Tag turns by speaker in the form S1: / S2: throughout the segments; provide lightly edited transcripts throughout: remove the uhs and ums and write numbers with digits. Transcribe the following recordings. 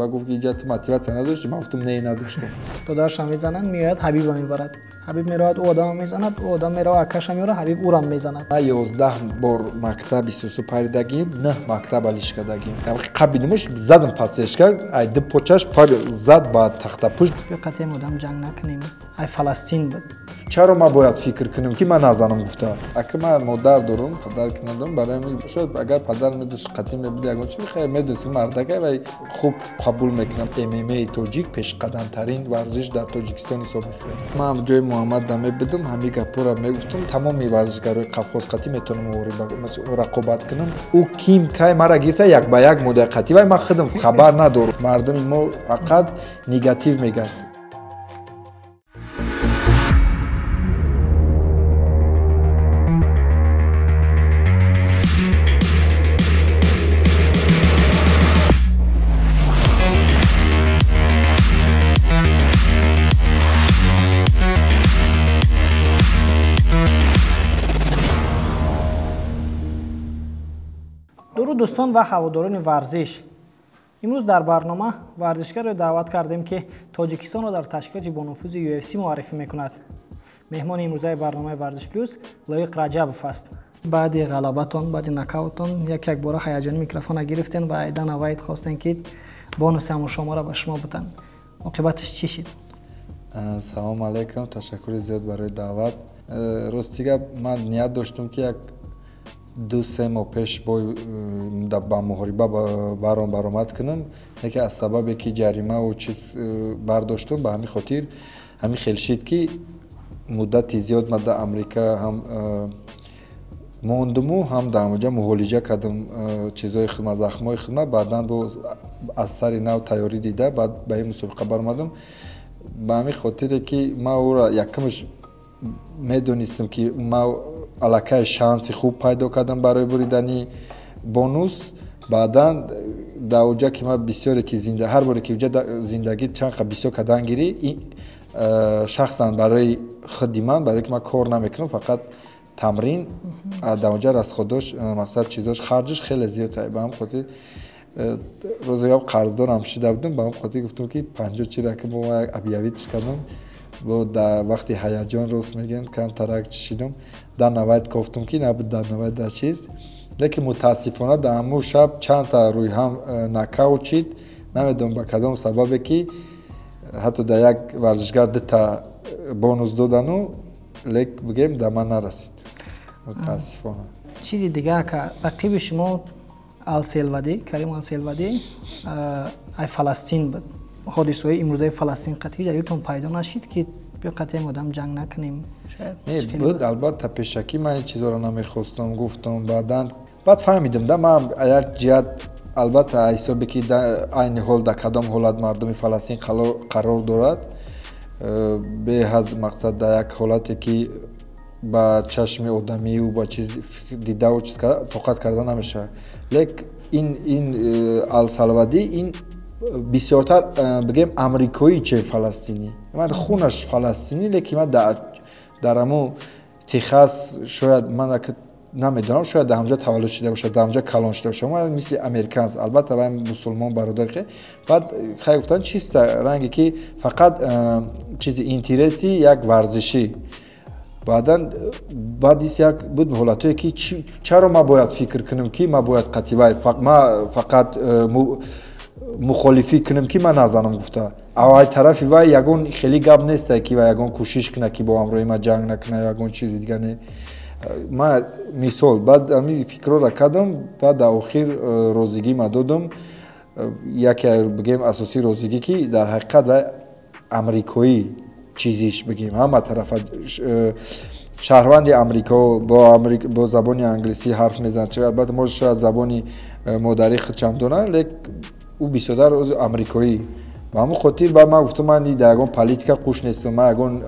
S1: Ва гуфт, ки иҷа ту мотиватсия надошти? Ман гуфтам, не, надоштам.
S2: Додарашам мезананд, меояд, Ҳабиба мебарад. Ҳабиб меравад, ӯ одама мезанад, ӯ одам меравад, акаша меорад, Ҳабиб ӯрам мезанад.
S1: Ман 11 бор мактаби сусу паридагим, 9 мактаб алишкадагим. Қабидимуш задам пасешка, ай ду почаш пар зад ба тахтапушт.
S2: Биё қатъиям одам ҷанг накунем. Ай Фаластин буд.
S1: Чаро ман бояд фикр кунам, ки ман назанам гуфта? Ака, ман модар дорам, падар ки надорам, барои ҳамин шояд агар падар медошт, қатъӣ мебуд, ягон чиз хайр медонистем, мардакай вай хуб қабул мекунам. ММА тоҷик пешқадамтарин варзиш дар Тоҷикистон ҳисоб мехӯрад. Ман ҷои Муҳаммад намебудам, ҳамин гапҳоро мегуфтам. Тамоми варзишгарои Қавқоз қатъӣ метавонам рақобат кунам. Ӯ ким кай мара гирифта як ба як мудаи қатъӣ, вай ман худам хабар надорам. Мардуми мо фақат негатив мегӯяд.
S2: Дуруд, дӯстон ва ҳаводорони варзиш. Имрӯз дар барнома варзишгареро даъват кардем, ки Тоҷикистонро дар ташкилоти бонуфузи UFC муаррифӣ мекунад. Меҳмони имрӯзаи барномаи Варзиш Плюс Лоиқ Раҷабов аст. Баъди ғалабатон, баъди нокаутон як якбора ҳаяҷони микрофона гирифтен ва Дана Вайт хостем, ки бонуси ҳамон шуморо ба шумо бутанд. Оқибаташ чӣ шид?
S1: Салому алайкум, ташаккури зиёд барои даъват. Рости гап, ман ният доштам, ки як 2-3 моҳ пеш бой ба муҳориба баром баромад кунам, лекин аз сабабе ки ҷаримаву чиз бардоштум, ба ҳамин хотир ҳамин хел шид, ки муддати зиёд ман дар Амрика ҳам мондуму ҳам дар ҳамонҷа муҳолиҷа кардам чизҳои худма, захмҳои худма. Баъдан бо аз сари нав тайёрӣ дида, баъд ба ин мусобиқа баромадам. Ба ҳамин хотире ки ман ӯро якумш медонистам, ки ман аллакай шанси хуб пайдо кардам барои буридани бонус. Баъдан дар оҷа ки ман бисёре ки ҳар боре ки оҷа зиндагӣ чанд қа бисёр кардан гирӣ, шахсан барои худи ман, барое ки ман кор намекунам, фақат тамрин, дар оҷа расходош, мақсад, чизош, харҷаш хеле зиёд. Ба ҳамин хотир рӯзе гап қарздорам шида будам, ба ҳамин хотир гуфтам, ки панҷо чира ки бо объявить кардам. Бо дар вақти ҳаяҷон, рост мегӯянд, камтарак чишидам, Дана Вайт кофтум, ки набуд Дана Вайт дар чиз. Лекин мутаассифона дар ҳамун шаб чандта рӯйҳам нокаут шид. Намедонам ба кадом сабабе, ки ҳатто дар як варзишгар дута бонус додану, лек бигем, дар ман нарасид, мутаассифона.
S2: Чизи дигар, ка рақиби шумо Алселвадӣ, Карим Алселвадӣ, ай Фаластин буд. Ҳодисаҳои имрӯзаи Фаластин қатъи ҷаётон пайдо нашид, ки биё қатъиям одам ҷанг накунем?
S1: Не буд, албатта, пешакӣ ман ин чизҳоро намехостам, гуфтам. Баъдан баъд фаҳмидам да, ман як ҷиҳат, албатта, ҳисобе ки айни ҳол дар кадом ҳолат мардуми Фаластин қарор дорад, беҳад, мақсад, дар як ҳолате ки ба чашми одамию ба чиз дидаву чиз тоқат карда намешавад. Лек ин Алсалвадӣ ин бисёртар, бигем, амрикоӣ че фаластинӣ. Ман хунаш фаластинӣ, лекин ман дар ҳамун Техас, шояд, ман намедонам, шояд дар ҳамҷа таваллуд шуда бошад, дар ҳамҷа калон шуда бошад. Ман мисли американс, албатта, вай мусулмон бародар. Баъд хай гуфтан, чиста ранге ки фақат чизи интереси як варзишӣ. Баъдан баъдис як буд ҳолатое, ки чаро ман бояд фикр кунам, ки ман бояд қатъи вай ман фақат мухолифӣ кунам, ки ман назанам гуфта. Ай тарафи вай ягон хеле гап несте, ки вай ягон кӯшиш кунад, ки бо ҳамроҳи ман ҷанг накунад, ягон чизи дига не. Ман мисол баъд ҳамин фикрҳоро кардам, баъд дар охир розигӣ ма додам. Яке, бигем, асосии розигӣ, ки дар ҳақиқат вай амрикоӣ чизиш, бигем, ҳама тарафа шаҳрванди Амрико, бо забони англисӣ ҳарф мезанад. Албатта, мо шояд забони модарии худшам донад, лек ӯ бисёртар амрикоӣ. Ба ҳамон хотир баъд ман гуфтам, ман дар ягон политика қуш нестам, ман ягон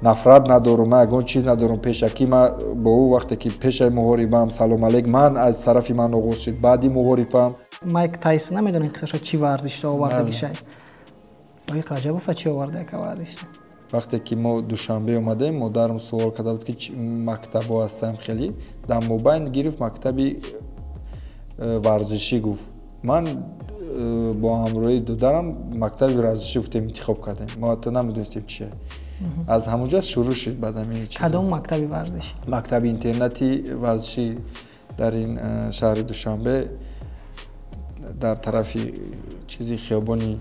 S1: нафрат надорам, ман ягон чиз надорам. Пешакӣ ман бо ӯ вақте ки пешаи муҳорибаам салом алейк, ман аз тарафи ман оғоз шуд, баъди муҳорибаам.
S2: Майк Тайсон намедонем қиссаша, чӣ варзишро овардагишай. Лоиқ Раҷабова чӣ оварда яка варзишда?
S1: Вақте ки мо Душанбе омадем, модарам суол карда буд, ки мактабҳо ҳастам хеле дар мобайн гирифт, мактаби варзишӣ гуфт. Ман бо ҳамроҳии додарам мактаби варзишӣ гуфтем, интихоб кардем. Мо ҳатто намедонистем чие. Аз ҳамонҷо шурӯъ шуд баъд ҳамин чиз.
S2: Кадом мактаби варзишӣ?
S1: Мактаби интернати варзишӣ дар ин шаҳри Душанбе, дар тарафи чизи хиёбони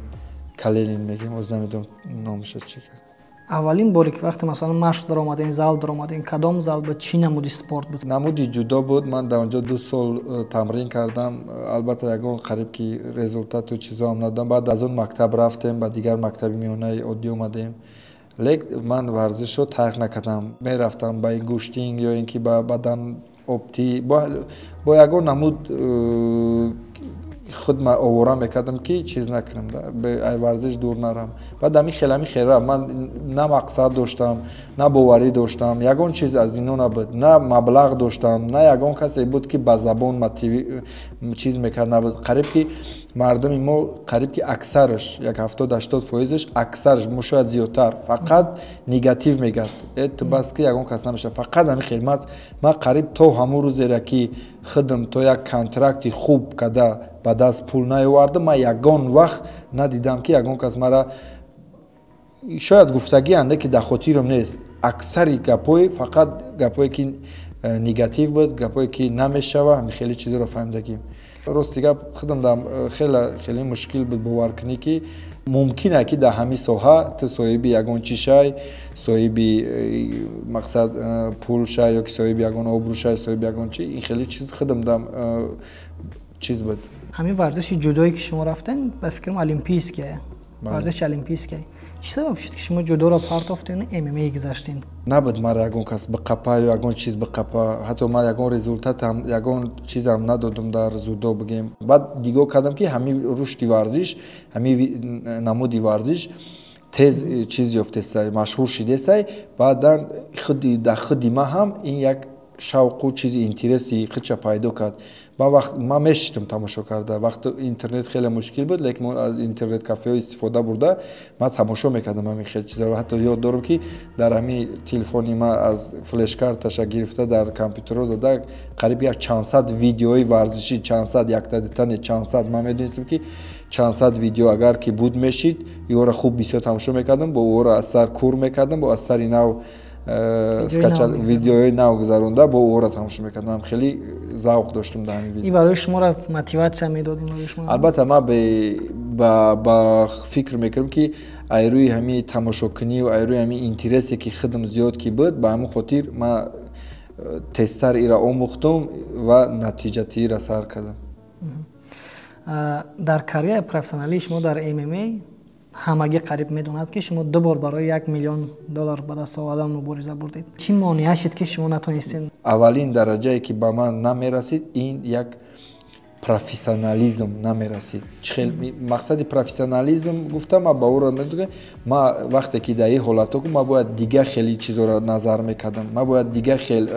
S1: Калинин мегӯем, оз намедонам номаша чӣ кард.
S2: Аввалин боре, ки вақте, масалан, машқ даромадем, зал даромадем, кадом зал буд, чӣ намуди спорт буд?
S1: Намуди ҷудо буд. Ман дар онҷо 2 сол тамрин кардам. Албатта, ягон қариб ки результату чизоам надодам. Баъд аз он мактаб рафтем, ба дигар мактаби миёнаи оддӣ омадем, лек ман варзишро тарк накардам. Мерафтам ба ин гӯштинг ё ин ки ба бадан обтӣ, бо ягон намуд худ ма овора мекардам, ки чиз накунам, ай варзиш дур нарам. Баъд ҳамин хел рафт. Ман на мақсад доштам, на боварӣ доштам, ягон чиз аз ино набуд, на маблағ доштам, на ягон касе буд, ки ба забон чиз мекард, набуд. Қариб ки мардуми мо, қариб ки аксараш, як 70-80 фоизаш, аксараш, мо шояд зиёдтар, фақат негатив мегӯяд: «Э, ту бас ки, ягон кас намешавад». Фақат ҳамин хел. Ман қариб то ҳамон рӯзеро, ки худам то як контракти хуб када ба даст пул наёвардам, ман ягон вақт надидам, ки ягон кас мара шояд гуфтагианд, ки дар хотирам нест. Аксари гапҳои фақат гапҳое, ки негатив буд, гапҳое, ки намешава, ҳамин хеле чизоро фаҳмидагим. Рости гап, худам хеле хеле мушкил буд бовар кунӣ, ки мумкин ки дар ҳамин соҳа ту соҳиби ягон чӣ шай, соҳиби мақсад пул шай ё ки соҳиби ягон обрӯ шай, соҳиби ягон чи. Ин хеле чиз худам дам чиз буд.
S2: Ҳамин варзиши ҷудое, ки шумо рафтен, ба фикрам, олимпийская, варзиши олимпийская. Чӣ сабаб шуд, ки шумо ҷудоро партофтен, ММА гузаштен?
S1: Набуд мара ягон кас биқапа ё ягон чиз биқапа. Ҳатто ман ягон результатам, ягон чизам надодам дар дзюдо, бигем. Баъд нигоҳ кардам, ки ҳамин рушди варзиш, ҳамин намуди варзиш тез чиз ёфтесай, машҳур шидесай. Баъдан худи дар худи ман ҳам ин як шавқу чизи интереси худша пайдо кард. Ман вақт ман мешиштам тамошо карда. Вақт интернет хеле мушкил буд, лекин мо аз интернет кафеҳо истифода бурда, ман тамошо мекардам ҳамин хел чизаро. Ҳатто ёд дорам, ки дар ҳамин телефони ман аз флешкарташа гирифта, дар компютерҳо зада, қариб як чандсад видеои варзишӣ, чандсад, якта дутане, чандсад. Ман медонистам, ки чандсад видео агар ки буд мешид, ёро хуб бисёр тамошо мекардам, бо ӯро аз сар кур мекардам, бо аз сари нав видеои нав гузаронда, бо ӯро тамошо мекардам. Хеле завқ доштам дар ҳамин видео.
S2: Ин барои шуморо мотиватсия медод?
S1: Албатта, ман ба фикр мекунам, ки ай рӯи ҳамин тамошокунӣ ва ай рӯи ҳамин интересе, ки худам зиёд ки буд, ба ҳамин хотир ман тезтар ира омӯхтум ва натиҷатиира сар кардам.
S2: Дар карьераи профессионалии шумо дар ММА ҳамагӣ қариб медонад, ки шумо ду бор барои 1 миллион доллар ба даст овардан мубориза бурдед. Чӣ монеа шуд, ки шумо натонистед?
S1: Аввалин дараҷае, ки ба ман намерасид, ин як профессионализм намерасид. Хел мақсади профессионализм гуфтам, ма ба ӯро медонам. Ма вақте ки дар ин ҳолатҳо, ма бояд дигар хели чизоро назар мекардам, ма бояд дигар хел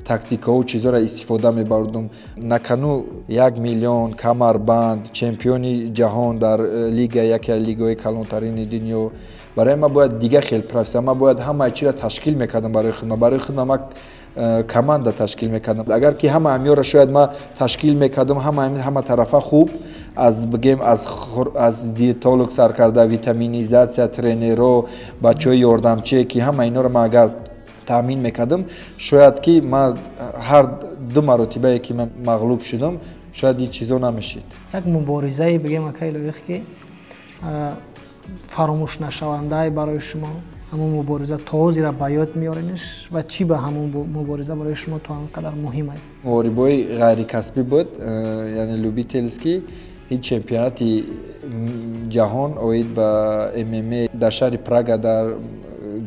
S1: тактикаҳо, чизоро истифода мебурдум. На кону 1 миллион, камарбанд, чемпиони ҷаҳон дар лига, яке аз лигаҳои калонтарини дунё. Барои ман бояд дигар хел профессионал, ман бояд ҳамаи чиро ташкил мекардам барои худам. Барои худам ман команда ташкил мекардам. Агар ки ҳама ҳамёро шояд ман ташкил мекардам, ҳама тарафа хуб, аз бигем, аз диетолог сар карда, витаминизатсия, тренеро, бачаҳои ёрдамчие, ки ҳама инҳоро ман агар таъмин мекардам, шояд ки ман ҳар ду маротибае, ки ман мағлуб шудам, шояд ин чизо намешид.
S2: Як муборизае бигем, акай Лоиқ, ки фаромӯшнашавандае барои шумо, ҳамон мубориза то ҳозира ба ёд меорениш ва чӣ ба ҳамон мубориза барои шумо то он қадар муҳим аст?
S1: Муҳорибаҳои ғайрикасбӣ буд, яъне любительский. Ин чемпионати ҷаҳон оид ба ММА дар шаҳри Прага, дар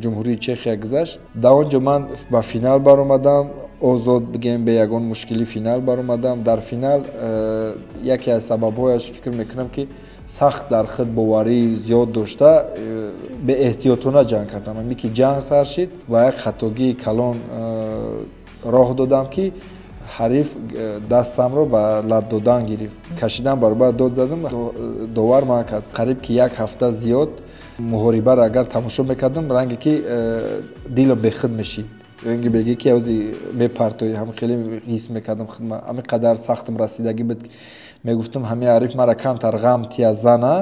S1: Ҷумҳурии Чехия гузашт. Дар он ҷо ман ба финал баромадам, озод, бигем, бе ягон мушкилӣ финал баромадам. Дар финал яке аз сабабҳояш, фикр мекунам, ки сахт дар худ боварӣ зиёд дошта, беэҳтиётона ҷанг кардам. Ами ки ҷанг сар шид, ба як хатогии калон роҳ додам, ки ҳариф дастамро ба лат додан гирифт. Кашидан баробар дод задам, довар манъ кард. Қариб ки як ҳафта зиёд муҳорибаро агар тамошо мекардам, ранге ки дилам бехуд мешид, ранги беги ки ози мепартои, ҳам хеле ҳис мекардам худма. Ҳамин қадар сахтам расидагӣ буд. Мегуфтам, ҳамин ҳариф мара камтар ғам тия зана,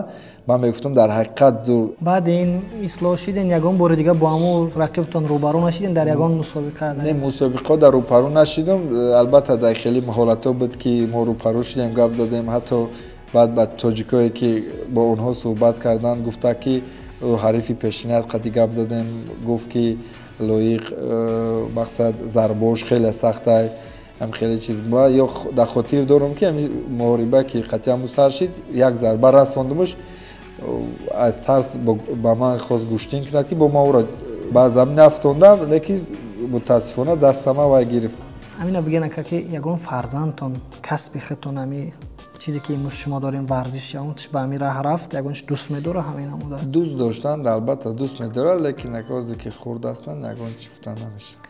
S1: ман мегуфтам, дар ҳақиқат зур.
S2: Баъди ин ислоҳ шиден, ягон бори дига бо ҳамун рақибтон рӯбарӯ нашиден дар ягон мусобиқа?
S1: Не, мусобиқа дар рӯпарӯ нашидам. Албатта, дар хеле ҳолатҳо буд, ки мо рӯпарӯ шидем, гап задем. Ҳатто баъд ба тоҷикое, ки бо онҳо суҳбат карданд, гуфта, ки ҳарифи пешинаат қади гап задем, гуфт, ки Лоиқ мақсад зарбош хеле сахтай, ҳам хеле чиз. Ё дар хотир дорам, ки ҳами муҳориба, ки қатъиан сар шид, як зарба расондумуш, аз тарс ба ман хост гӯштин кунад, ки бо ман ӯро ба замин афтондам, лекин мутаассифона дастама вай гирифт.
S2: Ҳамина бигӯен, ака, ки ягон фарзандтон касби худтон, ҳами чизе, ки имрӯз шумо дорем, варзиш, ягонташ ба ҳамин раҳ рафт, ягонаш дӯст медора ҳамин намуда?
S1: Дӯст доштанд, албатта, дӯст медорад, лекин ака, ки хурд ҳастанд, ягон чи гуфта намешавад.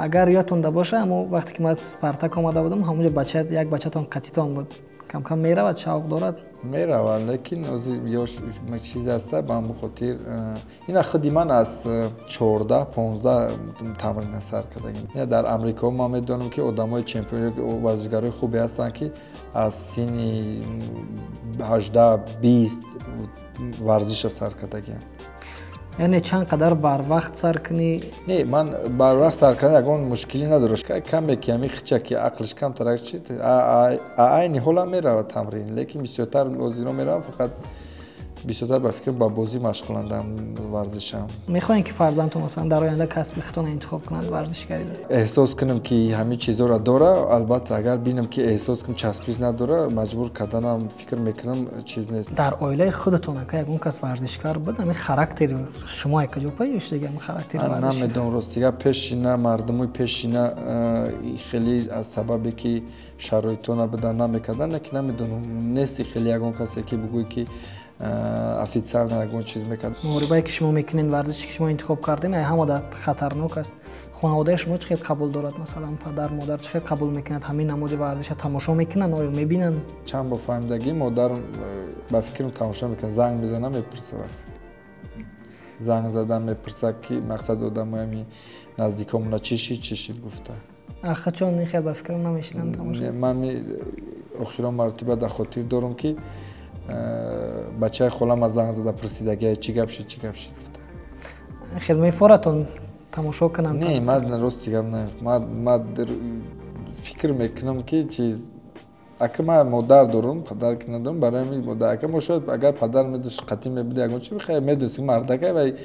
S2: Агар ёдтонда боша, ҳамо вақте ки ман Спартак омада будам, ҳамонҷо бача, як бачатон қатитон буд, камкам меравад, шавқ дорад?
S1: Меравад, лекин ози ёш чиз аста, ба ҳамон хотир ина худи ман аз 14-15 тамрина сар кардагим. Дар Амрико ман медонам, ки одамои чемпион, варзишгарои хубе ҳастанд, ки аз синни 18-20 варзиша сар кардагианд.
S2: Яъне чанд қадар барвақт сар кунӣ?
S1: Не, ман барвақт сар кардан ягон мушкилӣ надорад. Каме ки ҳами хича ки ақлиш камтарак чид, айни ҳолам меравад тамрин, лекин бисёртар озино меравам, фақат бисёртар ба фикр ба бозӣ машғуландам, варзишам.
S2: Мехоҳем, ки фарзандтон, масалан, дар оянда касби худтон интихоб кунанд, варзишгариро?
S1: Эҳсос кунам, ки ҳамин чизҳоро дора, албатта. Агар бинам, ки эҳсос кунам, часпиш надора, маҷбур карданам, фикр мекунам, чиз нест.
S2: Дар оилаи худатон, ака, ягон кас варзишкар буд? Ҳамин характери шумо каҷо пайдо шудаги, ҳамин характери
S1: варзишӣ? Намедонам, ростига, пешина мардумои пешина хеле аз сабабе, ки шароитҳо набудан, намекардан, лекин намедонам, нести хеле ягон касе, ки бигӯй, ки официально ягон чиз мекард.
S2: Муҳорибае, ки шумо мекунед, варзише, ки шумо интихоб кардем, ҳама дар хатарнок аст. Хонаводаи шумо чӣ хел қабул дорад? Масалан, падар, модар чӣ хел қабул мекунад ҳамин намуди варзиша? Тамошо мекунанд, оё мебинанд?
S1: Чанд бор фаҳмидагӣ, модарам ба фикрам тамошо мекунад, занг мезанам, мепурса. Занг задан, мепурса, ки мақсад одамои ҳами наздикомона чӣ шид, чӣ шид гуфта.
S2: Хачон ин хел ба фикрам намешинанд тамошо.
S1: Ман охирон маротиба дар хотир дорам, ки бачаи холам аз занг зада пурсидагия, чӣ гап шид, чӣ гап шид гуфта.
S2: Хел мефоратон тамошо кунанд?
S1: Не, ман рости гап, ман фикр мекунам, ки чиз, ака, ман модар дорам, падар ки надорам, барои ҳамин модар, ака, мо шояд агар падар медошт, қатъӣ мебуд, ягон чи хай медонистем, мардакай вай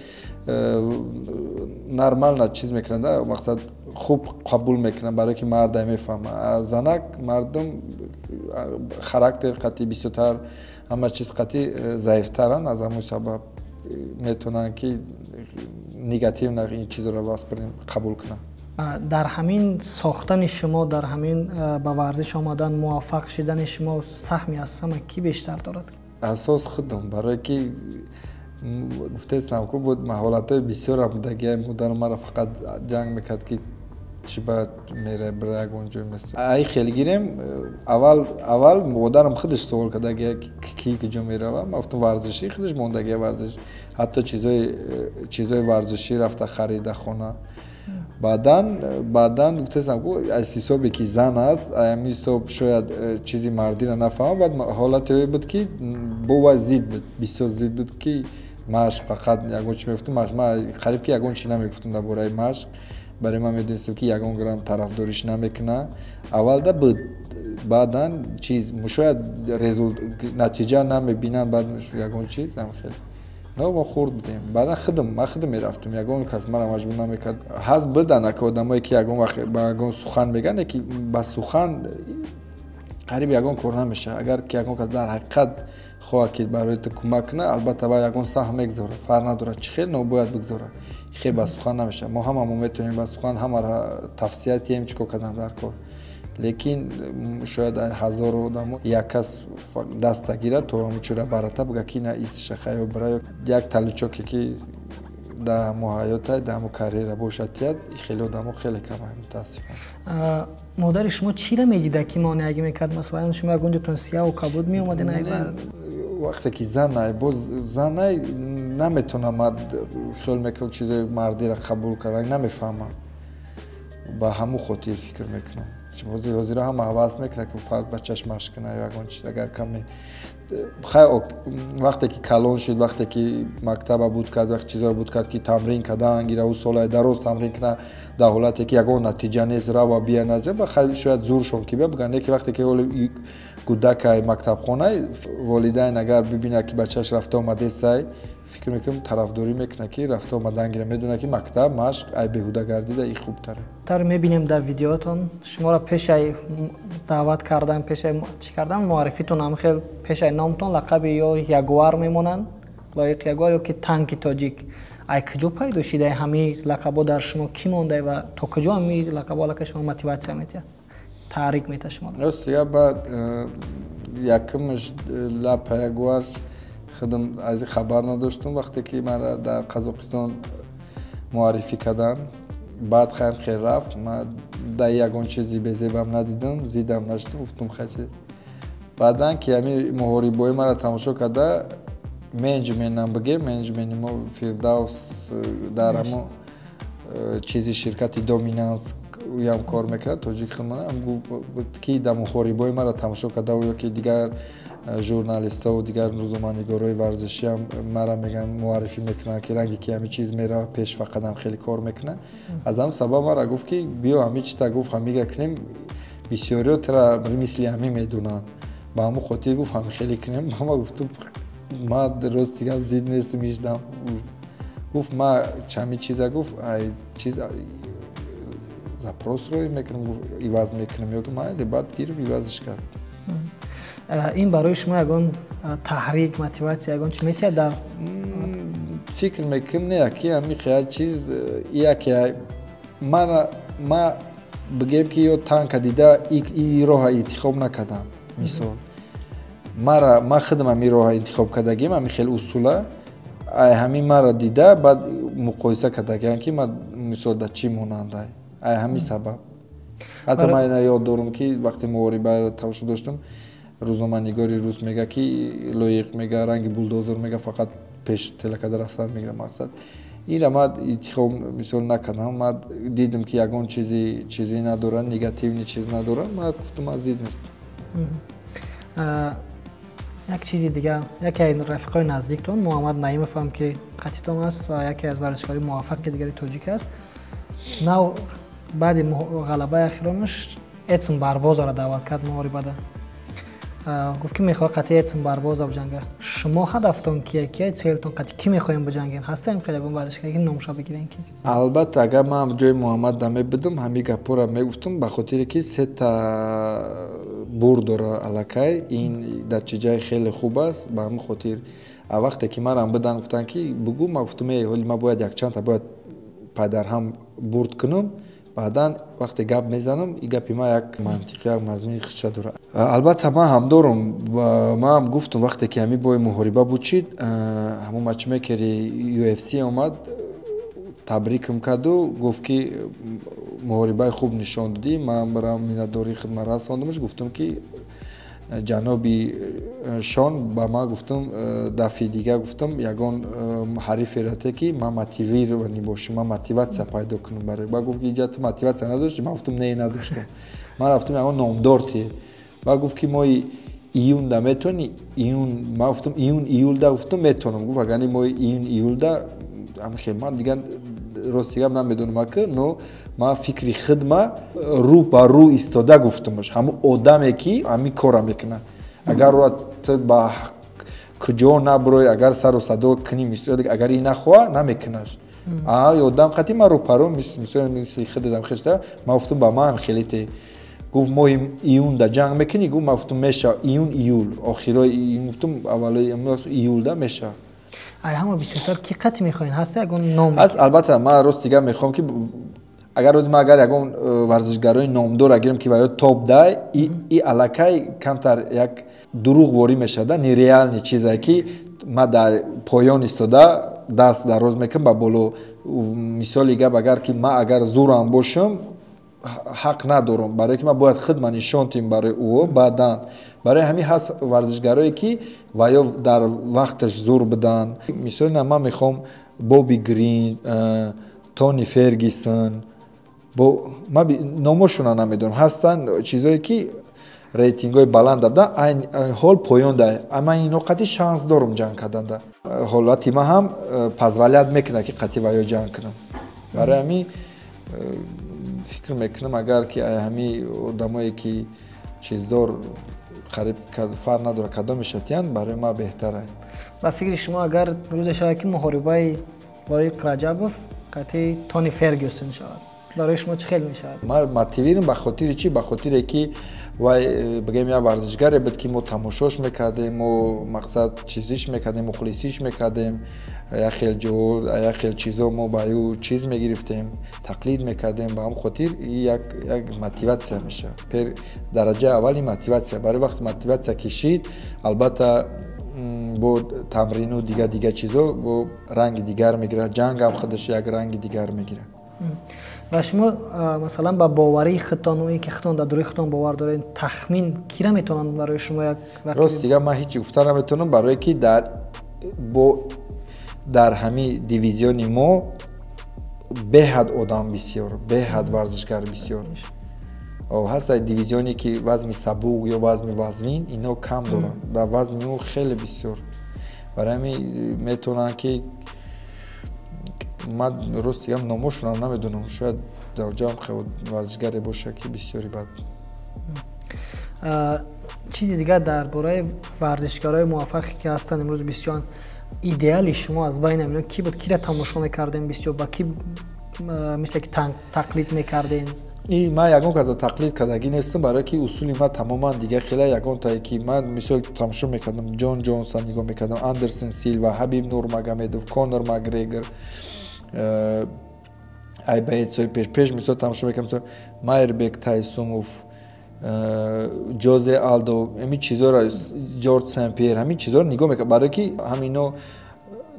S1: нормально чиз мекунад, мақсад хуб қабул мекунад, барое ки мардай, мефаҳма. Занак мардум характер қатъӣ бисёртар, ҳама чиз қатъӣ заифтаранд, аз ҳамон сабаб метавонанд, ки негативно ин чизро қабул кунанд.
S2: Дар ҳамин сохтани шумо, дар ҳамин ба варзиш омадан, муваффақ шидани шумо саҳми аз ҳама кӣ бештар дорад?
S1: Асос худам, барое ки гуфтаистам ку, буд ҳолатҳои бисёрам будагия, модарам маро фақат ҷанг мекард, ки чӣ ба мерай, бира ягон ҷой. Ай хел гирем, аввал аввал модарам худаш суол кардагия, ки куҷо мерава. Ман гуфтам, варзишӣ. Худаш мондагия варзиш, ҳатто чизои варзишӣ рафта харида хона. Баъдан гуфтаистам ку, аз ҳисобе, ки зан аст, ҳамин ҳисоб шояд чизи мардиро нафаҳмад. Баъд ҳолате буд, ки бо вай зид буд, бисёр зид буд, ки машқ фақат ягон чи мегуфтум, машқ. Ман қариб ки ягон чи намегуфтум дар бораи машқ, барои ман медонистам, ки ягон грамм тарафдориш намекуна. Аввалда буд, баъдан чиз, шояд натиҷа намебинанд, баъд ягон чиз хел. Но мо хурд будем. Баъдан худам, ман худам мерафтам, ягон кас маро маҷбур намекард. Ҳаст, буданд, ака, одамое, ки ягон вақт ба ягон сухан мегӯянд, ки ба сухан қариб ягон кор намешавад. Агар ки ягон кас дар ҳақиқат хоҳад, ки барои ту кӯмак кунад, албатта, вай ягон саҳм мегузорад, фарқ надорад чӣ хел, но бояд бигузорад. Хел ба сухан намешавад. Мо ҳама мо метавонем ба сухан ҳамаро тавсия диҳем, чӣ кор кардан дар кор, лекин шояд ҳазор одамо як кас даста гирад, то ҳамучура барата, бигӯяд, ки на, исшахаё бира, як таличоке, ки дар ҳамо ҳаёта, дар ҳамо карьера бошад, тияд. Хеле одамо хеле камай, мутаассифона.
S2: Модари шумо чиро медида, ки монеагӣ мекард? Масалан, шумо ягон ҷотон сияҳу кабуд меомаден?
S1: Вақте ки занай, боз занай, наметавонам, хиёл мекунам, чизои мардиро қабул кардан намефаҳмам, ба ҳамун хотир фикр мекунам. Ҳозира ҳама ҳавас мекунад, ки фарқ бачаш машқ кунад ё ягон чиз, агар каме хай вақте ки калон шуд, вақте ки мактаба буд кард, вақте чизоро буд кард, ки тамрин кардан гира, ӯ солаи дароз тамрин кунад, дар ҳолате ки ягон натиҷа нест, рава бия наҷа, хай шояд зуршон ки бия бигӯянд. Лекин вақте ки ҳоли кӯдакай мактабхонай, волидайн агар бибинад, ки бачаш рафта омадесай, фикр мекунам, тарафдорӣ мекунад, ки рафта омадан гира, медонад, ки мактаб машқ ай беҳуда гардида и хубтаре.
S2: Тар мебинем дар видеотон, шуморо пешай даъват кардан, пешай чӣ кардан, муаррифитон ҳам хел пешай номтон лақаби ё Ягуар мемонанд, Лоиқ Ягуар, ё ки Танки тоҷик. Ай куҷо пайдо шидай ҳамаи лақабо дар шумо, кӣ мондай ва то куҷо ҳамаи лақабо аллакай шумо мотиватсия метиҳад, таҳрик метиҳад шуморо?
S1: Рост гап, баъд якумш лапа Ягуар худам аз ин хабар надоштум, вақте ки маро дар Қазоқистон муаррифӣ карданд. Баъд хайм хел рафт, ман дар ягон чизи безебам надидам, зидам нашудам, гуфтум хайчи. Баъдан ки ҳами муҳорибои маро тамошо карда, менеҷментам бигем, менеҷменти мо Фирдавс дар ҳамо чизи ширкати Доминанс уям кор мекард, тоҷик худмана, ки дар муҳорибои маро тамошо карда ё ки дигар журналистову дигар рӯзноманигорои варзишиам мара мегӯянд, муаррифӣ мекунанд, ки ранге ки ҳами чиз мерава пеш, фақатам хеле кор мекунад. Аз ҳамн сабаб мара гуфт, ки биё, ҳами чита, гуфт, ҳамига кунем, бисёриё тра мисли ҳамин медонанд, ба ҳамун хотир, гуфт, ҳами хеле кунем. Мама гуфтум, ма рости гап зид нестам ҳичдам. Гуфт, ма ҳами чиза, гуфт, ай чиз запрос рӯй мекунам, гуфт, иваз мекунам ё майли. Баъд гирифт, ивазш кард.
S2: Ин барои шумо ягон таҳрик, мотиватсия, ягон чи метиҳад дар?
S1: Фикр мекунам, не, ки ҳами хел чиз яке мана ма бигем, ки ё танка дида и роҳа интихоб накардам. Мисол, мара ма худам ҳами роҳа интихоб кардагим, ҳами хел усула ай ҳамин мара дида, баъд муқоиса кардагиам, ки ма мисол дар чӣ монандай. Ай ҳамин сабаб ҳатто ман ина ёд дорам, ки вақте муҳорибаро тамошо доштам, рӯзноманигори рус мега, ки Лоиқ, мега, ранги булдозер, мега, фақат пеш телакада рафтан мегира. Мақсад инра ман интихоб мисол накардам. Ман дидам, ки ягон чизи чизе надорад, негативный чиз надорад, ман гуфтум, ман зид нестам.
S2: Як чизи дига, яке аз рафиқои наздиктон Муҳаммад Наимов ҳам, ки қатитон аст ва яке аз варзишкори муваффақи дигари тоҷик аст, нав баъди ғалабаи ахиронаш Эдсон Барбозаро даъват кард муҳорибада. Гуфт, ки мехоҳад қатъи Эдсон Барбоза биҷанга. Шумо ҳадафтон кия, кия целтон, қатъи кӣ мехоҳем биҷангем? Ҳастаем хеле ягон варзишгаре, ки номша бигирем ки?
S1: Албатта, агар ман ҷои Муҳаммад намебудам, ҳамин гапҳоро мегуфтам, ба хотире ки сета бур дора аллакай, ин натиҷаи хеле хуб аст. Ба ҳамин хотир, вақте ки манам бидан, гуфтанд, ки бугӯ, ман гуфтум, э, ҳоли ман бояд якчандта бояд пайдарҳам бурд кунам, баъдан вақте гап мезанам, и гапи ман як мантиқи, як мазмуни худша дорад. Албатта, ман ҳам дорум, ман гуфтум, вақте ки ҳамин бои муҳориба буд шид, ҳамон матчмейкери UFC омад, табрикам карду гуфт, ки муҳорибаи хуб нишон додӣ. Ман барам миннатдории худма расондамш, гуфтум, ки ҷаноби Шон, ба ман гуфтум, дафъи дига, гуфтум, ягон ҳарифе рате, ки ман мотивированный бошам, ман мотиватсия пайдо кунам барои. Ба гуфт, ки иҷа ту мотиватсия надошти? Ман гуфтум, не, надоштам. Ман рафтум, ягон номдор ти. Ба гуфт, ки моҳи июнда метавонӣ? Июн, ман гуфтум, июн, июлда, гуфтум, метавонам. Гуфт, агар моҳи июн, июлда хел ман дигар рости гап намедонам ака, но ман фикри хидма рӯ ба рӯ истода гуфтумаш, ҳамун одаме, ки ҳамин корра мекунад, агар ту ба куҷо набурой, агар сару садо кунӣ, агар ин нахоҳа, намекунаш. Одам қати ман рӯпарӯ, мисол, мисли хидадам хешта, ман гуфтум, ба ман хеле те. Гуфт, моҳи июнда ҷанг мекунӣ? Гуфт, ман гуфтум, меша, июн, июл, охирои июн, гуфтум, аввалои июлда меша.
S2: Ай ҳама бисёртар ки қати мехоҳед? Ҳаста ягон ном?
S1: Аст, албатта. Ман рости гап мехоҳам, ки агар рӯзи ман агар ягон варзишгарои номдор гирам, ки ва ё топ дай, и аллакай камтар як дурӯғ ворӣ мешавад, нереальный чизе, ки ман дар поён истода даст дароз мекунам ба боло. Мисоли гап, агар ки ман агар зурам бошам, ҳақ надорам, барое ки ман бояд худма нишон тим барои ӯ. Баъдан барои ҳамин ҳаст варзишгарое, ки ва ё дар вақташ зур буданд. Мисоли, ман мехоҳам Боби Грин, Тони Фергюсон. Бо ман номошона намедонам, ҳастанд чизое ки рейтингҳои баланд буда, айн ҳол поён да. Ман ино қати шанс дорум ҷанг карданда. Ҳолати ман ҳам позволять мекунад, ки қати ваё ҷанг кунам. Барои ҳамин фикр мекунам, агар ки ҳамин одамое ки чиздор, қариб фарқ надорад кадомеша тиянд, барои ман беҳтар.
S2: Ба фикри шумо, агар рӯзе шавад, ки муҳорибаи Лоиқ Раҷабов қати Тони Фергюсон шавад, барои шумо чӣ хел мешавад?
S1: Ман мотивирам. Ба хотири чӣ? Ба хотире ки вай, бигем, як варзишгаре буд, ки мо тамошош мекардем, мо мақсад чизиш мекардем, мухлисиш мекардем, як хел ҷо, як хел чизо мо ба ӯ чиз мегирифтем, тақлид мекардем. Ба ҳам хотир як мотиватсия мешавад. Дараҷаи аввали мотиватсия. Барои вақти мотиватсия кишид, албатта, бо тамрину дигар дигар чизо бо ранги дигар мегирад, ҷангам худаш як ранги дигар мегирад.
S2: Ва шумо, масалан, ба боварии худтон, ин ки худтон дар дуруи худтон бовар доред, тахмин кира метавонанд барои шумо як?
S1: Рост дига, ман ҳеҷ гуфта наметавонам, барое ки дар ҳамин дивизиони мо беҳад одам бисёр, беҳад варзишгар бисёр ҳаст. Дивизионе ки вазми сабук ё вазми вазнин, ино кам доранд, дар вазми мо хеле бисёр. Барои ҳамин метавонанд ки ман, рост дигам, номошонам намедонам, шояд дар ҷамъ варзишгаре бошад, ки бисёри бад.
S2: Чизи дигар, дар бораи варзишгарои муваффақе ки ҳастанд имрӯз бисёр, идеали шумо аз байни ино ки буд? Кира тамошо мекардем бисёр, ба ки мисле ки тақлид мекардем?
S1: Ман ягон каса тақлид кардагӣ нестам, барое ки усули ман тамоман дигар хела. Ягонтае ки ман мисол тамошо мекардам, Ҷон Ҷонсон нигоҳ мекардам, Андерсон Силва, Ҳабиб Нурмагомедов, Конор Макгрегор, ай боецои пеш мисол тамошо мекардам, Майрбек Тайсумов, Ҷозе Алдо, ҳамин чизоро, Ҷорҷ Сен-Пьер, ҳамин чизоро нигоҳ мекардам, барое ки ҳамино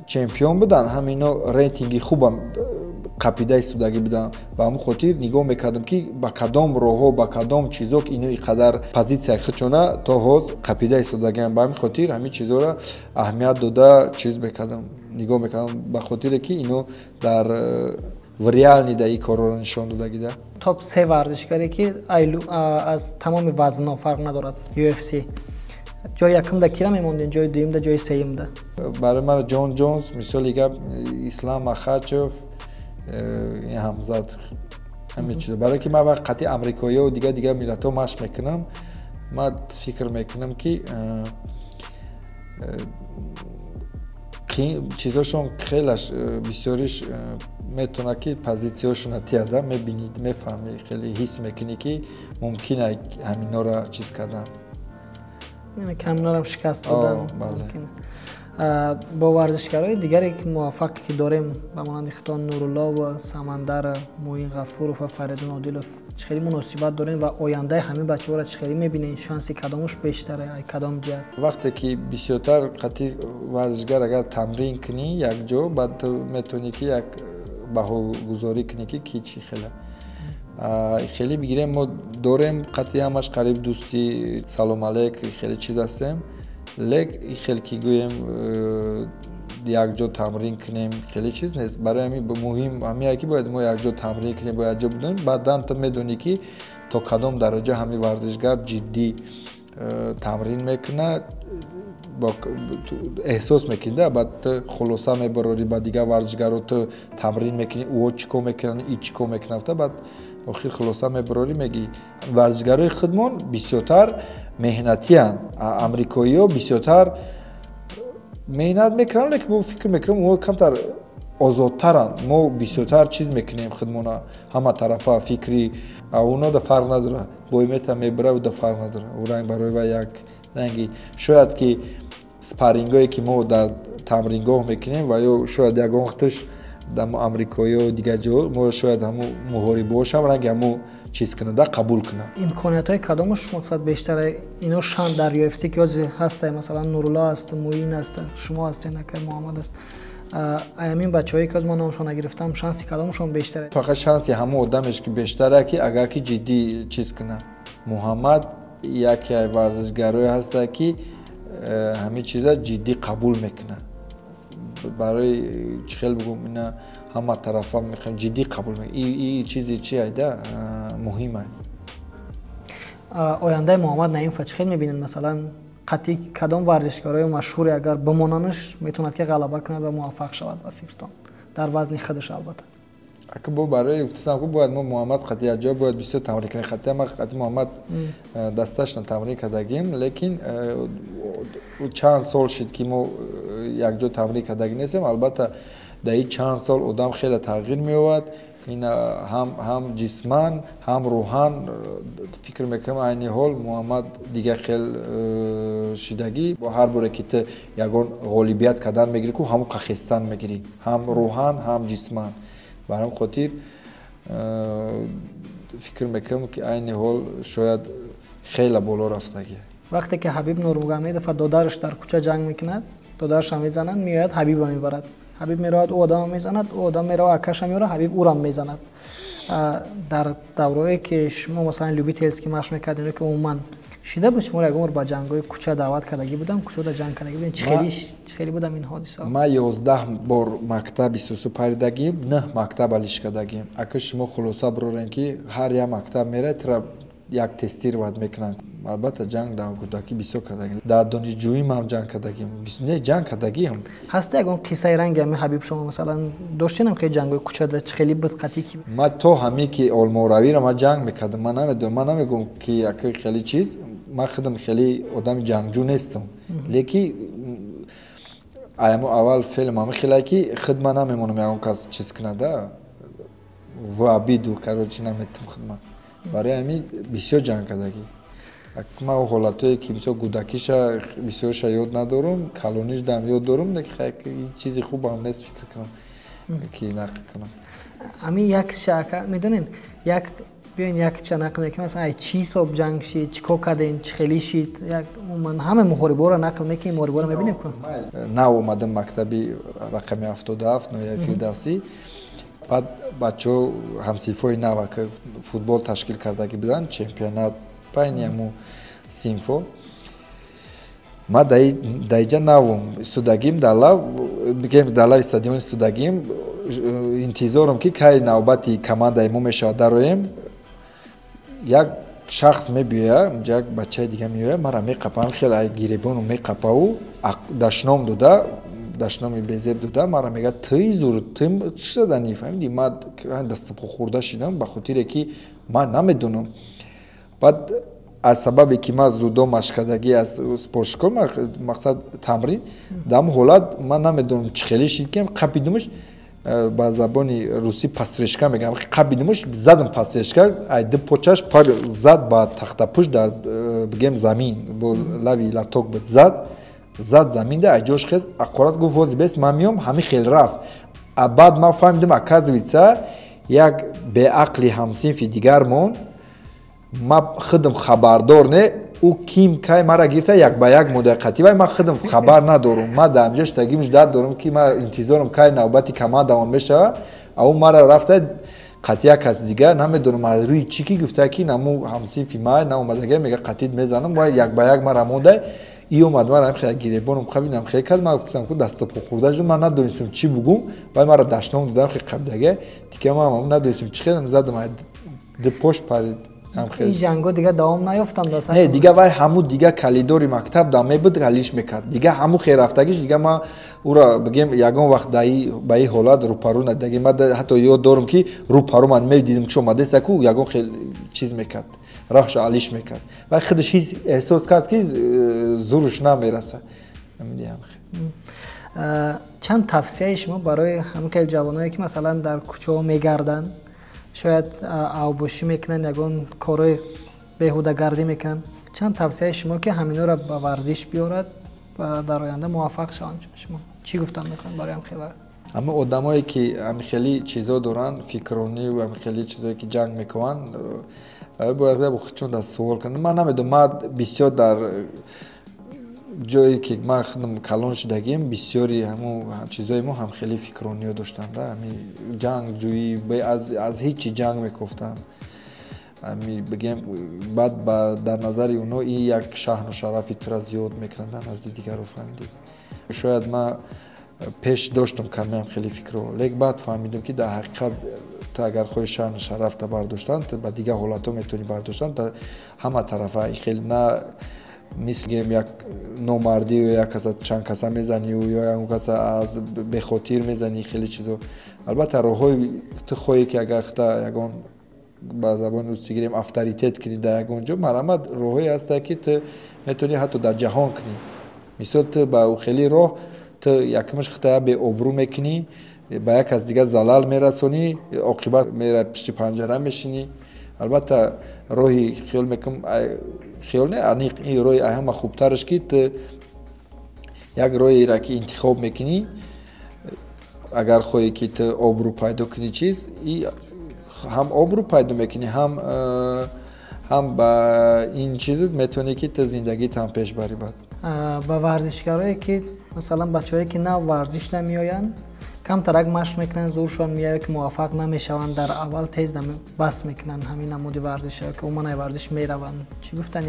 S1: чемпион буданд, ҳамино рейтинги хубам қапида истодагӣ будам. Ба ҳамон хотир нигоҳ мекардам, ки ба кадом роҳҳо, ба кадом чизо ино и қадар позитсияи худшона то ҳоз қапида истодагиам. Ба ҳамин хотир ҳамин чизоро аҳамият дода чиз мекардам, нигоҳ мекардам, ба хотире ки ино дар в реални да ин корҳоро нишон додагида.
S2: Топ се варзишгаре ки аз тамоми вазнҳо, фарқ надорад, UFC, ҷои якумда кира мемондем, ҷои дуюмда, ҷои сеюмда?
S1: Барои ман Ҷон Ҷонс, мисоли гап, Ислам Махачев, Ҳамзат, ҳамин чизо, барое ки ман вақт қатъи амрикоиҳо дигар дигар миллатҳо машқ мекунам, ман фикр мекунам, ки чизошон хелаш бисёриш метавонад, ки позитсияшона тияда, мебинӣ, мефаҳмӣ, хеле ҳис мекунӣ, ки мумкин ҳаминора чиз кардан.
S2: Ҳаминорам шикаст додан. Бо варзишгарои дигаре ки муваффақе ки дорем, ба монанди хитон Нурулло, Самандар, Муин Ғафуров ва Фаридун Одилов, чӣ хеле муносибат дорем ва ояндаи ҳамин бачаҳоро чӣ хеле мебинем? Шанси кадомуш бештаре, кадом ҷиҳат?
S1: Вақте ки бисёртар қатъи варзишгар агар тамрин кунӣ якҷо, баъд ту метавонӣ, ки як баҳогузорӣ кунӣ, ки ки чӣ хела. Хеле бигирем, мо дорем қатъи ҳамаш қариб дӯстӣ, салом алейк, хеле чиз ҳастем, лек хел ки гӯем, якҷо тамрин кунем, хеле чиз нест. Барои ҳамин муҳим ҳамие, ки бояд мо якҷо тамрин кунем, бояд якҷо будем, баъдан ту медонӣ, ки то кадом дараҷа ҳамин варзишгар ҷиддӣ тамрин мекунад, эҳсос мекунӣ да. Баъд ту хулоса мебарорӣ, ба дигар варзишгаро ту тамрин мекунӣ, ӯ чӣ кор мекунанд, и чӣ кор мекунад, баъд охир хулоса мебарорӣ, мегӣ: варзишгарои худмон бисёртар меҳнатиянд, амрикоиҳо бисёртар меҳнат мекунанд, лекин мо фикр мекунем, мо камтар озодтаранд. Мо бисёртар чиз мекунем худмона, ҳама тарафа фикри оно да фарқ надорад, боимета мебара, да фарқ надорад, ӯ ранг барои вай як ранги. Шояд ки спаррингое ки мо дар тамрингоҳ мекунем ва ё шояд ягон вақташ дар амрикоиё, дигар ҷо мо шояд ҳамун муҳорибаҳошам ранги ҳамун чиз кунад да, қабул кунад.
S2: Имкониятҳои кадомаш, мақсад, бештара ино шан дар UFC, ки ҳозир ҳаста, масалан, Нурулло аст, Муин аст, шумо ҳастед, акай Муҳаммад аст, ҳамин бачаҳое ки ҳозир ман номашон нагирифтам, шанси кадомашон бештара?
S1: Фақат шанси ҳамон одамеш ки бештара, ки агар ки ҷиддӣ чиз кунад. Муҳаммад яке варзишгарое ҳаста, ки ҳамин чиза ҷиддӣ қабул мекунад. Барои чӣ хел бигӯм, ина ҳама тарафа мехоҳем ҷиддӣ қабул мекунем. И чизи чи айда муҳим ай.
S2: Ояндаи Муҳаммад Наимова чӣ хел мебинед? Масалан, қатъи кадом варзишгарои машҳуре агар бимонанаш, метавонад ки ғалаба кунад ва муваффақ шавад ба фикртон, дар вазни худаш албатта?
S1: Ака, бо барои гуфтам, бояд мо Муҳаммад қатъи якҷо бояд бисёр тамрин кунем. Қатъи ма қатъи Муҳаммад дасташна тамрин кардагим, лекин чанд сол шид, ки мо якҷо тамрин кардагӣ нестем. Албатта, дар ин чанд сол одам хеле тағйир меёбад, ин ҳам ҷисман, ҳам рӯҳан. Фикр мекунам, айни ҳол Муҳаммад дигар хел шидагӣ. Бо ҳар боре ки ту ягон ғолибият кардан мегирӣ, ку ҳамон қахестан мегирӣ, ҳам рӯҳан, ҳам ҷисман. Ба ҳамин хотир фикр мекунам, ки айни ҳол шояд хеле боло рафтагӣ.
S2: Вақте ки Ҳабиб Нурмуҳаммедов додараш дар кӯча ҷанг мекунад, додарашам мезанад, меояд, Ҳабиба мебарад. Ҳабиб меравад, ӯ одама мезанад, ӯ одам меравад, акаша меорад, Ҳабиб ӯрам мезанад. Дар даврое ки шумо, масалан, любительский машқ мекардем, ки умуман шида буд, шуморо ягон бор ба ҷангҳои кӯча даъват кардагӣ будам, кӯчода ҷанг кардагӣ будем? Чӣ хеле будам ин ҳодиса?
S1: Ман 11 бор мактаб бистусу паридагим, нӯҳ мактаб алиш кардагим. Ака, шумо хулоса бирорем, ки ҳар як мактаб меравад, тура як тестировать мекунанд. Албатта, ҷанг дар кӯдакӣ бисёр кардагим, дар донишҷӯим ҳам ҷанг кардагим. Не, ҷанг кардагиам.
S2: Ҳаста ягон қиссаи ранги ҳами Ҳабиб шумо, масалан, доштенам, хеле ҷангҳои кӯчада чӣ хеле буд, қатъи ки?
S1: Ман то ҳаме ки олморавиро ман ҷанг мекардам. Ман намедонам, ман намегӯм, ки ака хеле чиз, ман худам хеле одами ҷангҷӯ нестам, лекин аямо аввал феълм ҳами хеле ки худ ман намемонам ягон кас чиз кунада, в обиду, короче, наметам худман. Барои ҳамин бисёр ҷанг кардагӣ. Ман ҳолатое ки мисол кӯдакиша бисёрша ёд надорам, калонишдам ёд дорам, лекин чизи хубам нест, фикр кунам, ки нақл кунам.
S2: Ҳамин як шака медонед, як биёин якча нақл мекунем, масалан, ай чӣ ҳисоб ҷанг шид, чӣ кор кардем, чӣ хеле шид, як умуман ҳама муҳорибаро нақл мекунем, муҳорибаро мебинем ку.
S1: Нав омадам мактаби рақами 77 ноҳияи Фирдавсӣ. Баъд бачаҳо, ҳамсинфҳои нава, ки футбол ташкил кардагӣ буданд, чемпионат байни ҳамун синфҳо. Ман даиҷа навум истодагим, дар лав, бигем, дар лави стадион истодагим, интизорам, ки кай навбати командаи мо мешавад, дароем. Як шахс мебиёяд, унҷа як бачаи дига меояд, мара меқапам, хеле ай гиребону меқапаву дашном дода, дашноми безеб дода, мара мегӯяд: «Ту зур, ту чӣ заданӣ?» Фаҳмидӣ, ман дастпо хӯрда шидам, ба хотире ки ман намедонам. Баъд аз сабабе ки ман зудо машқ кардагӣ аз спортшкол, мақсад тамрин, дар ҳамон ҳолат ман намедонам чӣ хеле шид, ки қапидумаш, ба забони русӣ подстрижка мегӯям, қапидумаш, задам подстрижка, ай ду почаш пар зад ба тахтапушт, дар бигем замин бо лави латок буд, зад заминда, ай ҷош хез, аққорат гуфт: «Ҳозир бес, ман меом». Ҳамин хел рафт. А баъд ман фаҳмидам, оказывается, як беақли ҳамсинфи дигармон, ман худам хабардор не, ӯ ким кай мара гирифта, як ба як мудаққатӣ, вай ман худам хабар надорум. Ман дар ҳамҷо штагимш дард дорум, ки ман интизорам, кай навбати командаон мешавад, а ӯ мара рафта қатъи як кас дигар, намедонам аз рӯи чӣ, ки гуфта, ки наму ҳамсинфи ман наомадага, мега: «Қатъит мезанам». Вай як ба як мара монда, и омад, мара хеле гиребоном қабидам, хеле кард. Ман гуфтам, ку дастопо хӯрда шудам, ман надонистам чӣ бугум. Вай мара дашном додам, хеле қабидага тика, ман надонистам чӣ хелам задам, ду пош парид.
S2: Ин ҷангҳо дига давом наёфтанд?
S1: Не, дига вай ҳамун дига калидори мактаб да мебуд, галиш мекард. Дига ҳамун хел рафтагиш, дига ман ӯра, бигем, ягон вақт ба ин ҳолат рӯпарӯ надидаги. Ман ҳатто ёд дорам, ки рӯпарӯ ман медидим, чи омадеста ку, ягон хел чиз мекард, роҳша алиш мекард. Вай худаш ҳис эҳсос кард, ки зуруш намераса.
S2: Чанд тавсияи шумо барои ҳамин хел ҷавоное, ки, масалан, дар кӯчаҳо мегарданд, шояд авбошӣ мекунанд, ягон корҳои беҳудагардӣ мекунанд, чанд тавсияи шумо, ки ҳаминҳоро ба варзиш биёрад ва дар оянда муваффақ шаванд? Шумо чӣ гуфтан мехоҳед барои ҳам хела?
S1: Ҳама одамое, ки ҳамин хели чизо доранд, фикронӣ ва ҳамин хели чизое, ки ҷанг мекунанд, бояд худшон дар суол кунанд. Ман намедонам, ман бисёр дар ҷое ки ман худам калон шудагим, бисёри ҳамун чизои мо ҳам хеле фикрониё доштанд, ҳами ҷангҷӯӣ, аз ҳеҷ чи ҷанг мекофтанд. Ами бигем, баъд дар назари оно ин як шаҳну шарафи тура зиёд мекунад дар назди дигарро, фаҳмидӣ? Шояд ман Пеш доштам камеам хеле фикрро, лек баъд фаҳмидам, ки дар ҳақиқат ту агар хоҳӣ шаъну шарафта бардоштан, ту ба дигар ҳолатҳо метавонӣ бардоштан ҳама тарафа. Хеле на мисли гем як номардию як каса чанд каса мезанию ё ягон каса аз бехотир мезанӣ, хеле чизо. Албатта, роҳҳои ту хоҳӣ, ки агар худа ягон, ба забони русӣ гирем, авторитет кунӣ дар ягон ҷо, марҳамат, роҳҳое ҳастанд, ки ту метавонӣ ҳатто дар ҷаҳон кунӣ. Мисол, ту ба хеле роҳ ту якумаш худая беобрӯ мекунӣ, ба як кас дигар залал мерасонӣ, оқибат мера пишти панҷара мешинӣ. Албатта, роҳи хиёл мекунам, хиёл не, аниқ ин роҳи ҳама хубтараш, ки ту як роҳеро ки интихоб мекунӣ, агар хоҳӣ, ки ту обрӯ пайдо кунӣ, чиз и ҳам обрӯ пайдо мекунӣ, ҳам ба ин чизат метавонӣ, ки ту зиндагитам пеш барӣ баъд.
S2: Ба варзишгарое, ки масалан бачаҳое, ки нав варзиш намеоянд, камтарак машқ мекунанд, зӯршон меояд, ки муваффақ намешаванд дар аввал, тез бас мекунанд ҳамин намуди варзиша, ки умуман ай варзиш мераванд. Чӣ гуфтан,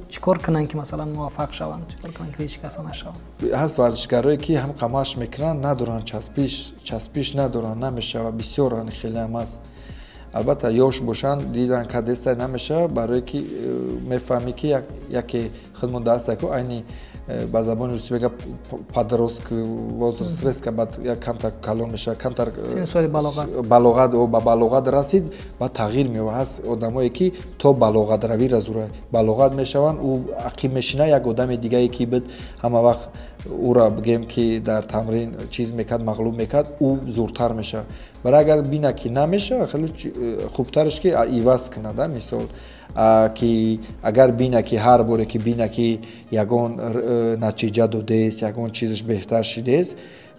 S2: чӣ кор кунанд, ки масалан муваффақ шаванд, чӣ кор кунанд, ки ҳеҷ каса нашаванд?
S1: Ҳаст варзишгарое, ки ҳам машқ мекунанд, надоранд часпиш надоранд, намешавад. Бисёранд, хелеам аст. Албатта, ёш бошанд, дидан кадеста намешавад, барое ки мефаҳмӣ, ки яке худмон даста ку айни ба забони русӣ мега подросток возраст резко, баъд як камтар калон мешавад, камтар балоғат, ба балоғат расид, баъд тағйир меёбад. Ҳаст одамое, ки то балоғатравира зура балоғат мешаванд, ӯ ақиб мешина, як одами дигае, ки буд, ҳама вақт ӯра бигем, ки дар тамрин чиз мекард, мағлуб мекард, ӯ зуртар мешавад. Барои агар бина, ки намешавад, хеле хубтараш, ки иваз кунад. Мисол, ки агар бина, ки ҳар боре ки бина, ки ягон натиҷа додест, ягон чизаш беҳтар шидест,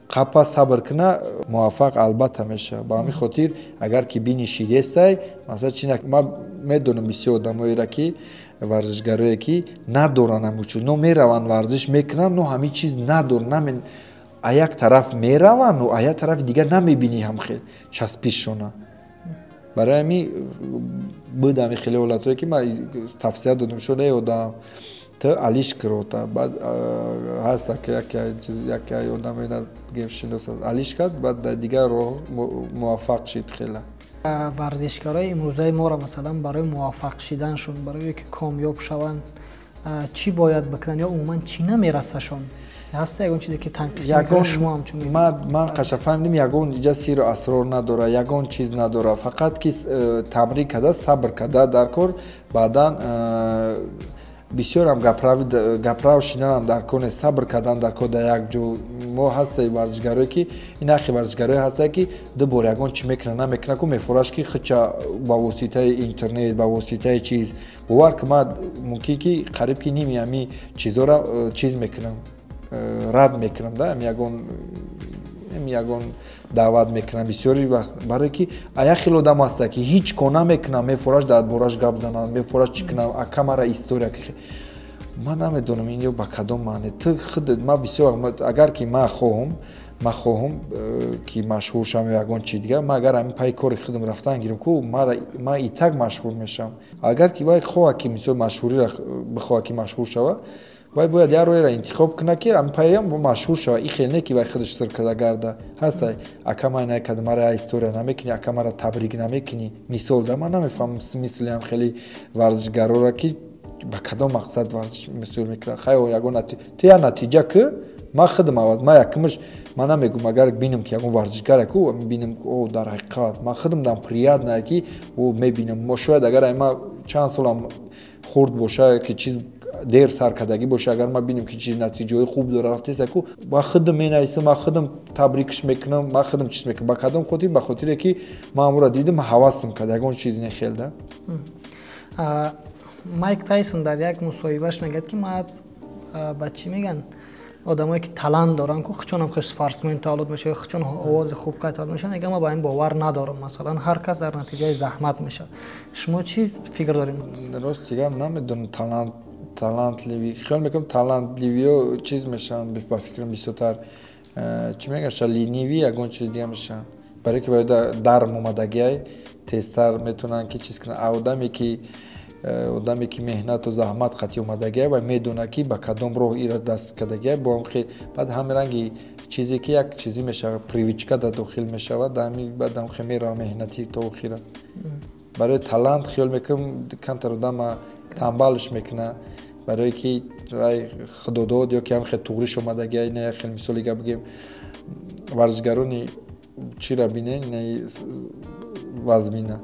S1: қапа сабр куна, муваффақ албатта мешавад. Ба ҳамин хотир, агар ки бини шидестай, масалан, чи ман медонам бисёр одамоеро, ки варзишгарое, ки надоранд ҳамучу, но мераванд, варзиш мекунанд, но ҳамин чиз надоранд. А як тараф мераванд, а як тарафи дигар намебинӣ ҳам хел часпишшона. Барои ҳамин буд ҳами хеле ҳолатҳое, ки ман тавсия додам шуд: «Эй одам, ту алиш кирота». Баъд ҳаст яке одаме шинос, алиш кард, баъд дар дигар роҳ муваффақ шид хела.
S2: Варзишгарои имрӯзаи моро, масалан, барои муваффақ шиданшон, барое ки комёб шаванд, чӣ бояд бикунанд ё умуман чӣ намерасашон? Ҳаста ягон чизе, ки танқис шумо ҳамчун?
S1: Ман қаша фаҳмидим, ягон иҷа сиру асрор надора, ягон чиз надора, фақат ки тамрин карда, сабр карда дар кор. Баъдан бисёрам гаправ шинанам дар кор нест, сабр кардан дар кор. Дар як ҷо мо ҳастаи варзишгарое, ки ин ахи варзишгарое ҳастае, ки ду бор ягон чӣ мекунад, намекунад ку, мефораш, ки худча ба воситаи интернет, ба воситаи чиз. Бовар ки, ман мумкин ки қариб ки ними ҳами чизора чиз мекунам, рад мекунам да, ягон даъват мекунам бисёри вақт, барое ки як хел одам ҳаста, ки ҳеҷ кор намекунам, мефораш дар бораш гап занам, мефораш чӣ кунам, акамара история. Ман намедонам, ин ё ба кадом маъне ту худ. Ман бисёр, агар ки ман хоҳум, ки машҳур шавам ё ягон чи дигар, ман агар ҳамин пайи кори худам рафтан гирам ку, ман и так машҳур мешавам. Агар ки вай хоҳад, ки мисол машҳуриро бихоҳад, ки машҳур шавад, вай бояд як роҳеро интихоб кунад, ки ҳамин пайам машҳур шавад. Ин хел не, ки вай худаш сир карда гарда. Ҳастай: «Ака, ман накарда, мара история намекунӣ, ака, мара табрик намекунӣ», мисол. Да, ман намефаҳмам смысли ҳам хеле варзишгарора, ки ба кадом мақсад варзиш мисол мекунад. Хайр, ягон ту як натиҷа ки ман худам аввал, ман якумаш, ман намегум, агар бинам, ки ягон варзишгаре ку бинам, о, дар ҳақиқат ман худам дам приятно, ки о мебинам. Шояд агар ман чанд солам хурд боша, ки чиз дер саркардагӣ боша, агар ман бинам, ки чиз натиҷаҳои хуб дора, рафтеса ку, ман худам менависам, ман худам табрикш мекунам, ман худам чиз мекунам. Ба кадом хотир? Ба хотире ки ман амуро дидам, ҳавасам кард, ягон чиз не хел да.
S2: Майк Тайсон дар як мусоҳибаш мегӯяд, ки ман ба чӣ мегӯянд, одамое ки талант доранд ку, хучонам хел спортсмен таваллуд мешавад, хучон овози хуб қай таваллуд мешавад, мегӯяд, ман ба ин бовар надорам. Масалан, ҳар кас дар натиҷаи заҳмат мешавад. Шумо чӣ фикр доред?
S1: Рости гап, намедонам. Талант, талантливый, хиёл мекунам, талантливый ё чиз мешаванд, ба фикрам, бисёртар чӣ мегӯянд, ленивый, ягон чиз дига мешаванд, барое ки дарм омадагиай, тезтар метавонанд ки чиз кунанд. А одаме ки меҳнату заҳмат қатъи омадагиай, ва медонад, ки ба кадом роҳ ира даст кардагиай, бо баъд ҳамин ранги Чизе ки як чизе мешавад, привычка да дохил мешавад, ҳами баъдам хе мерава меҳнатӣ то охира. Барои талант хиёл мекунам, камтар одама тамбалш мекуна, барое ки худодод ё ки ҳам хел туғриш омадагия. Ина як хел мисоли гап бигем, варзишгарони чира бинен, инаи вазмина,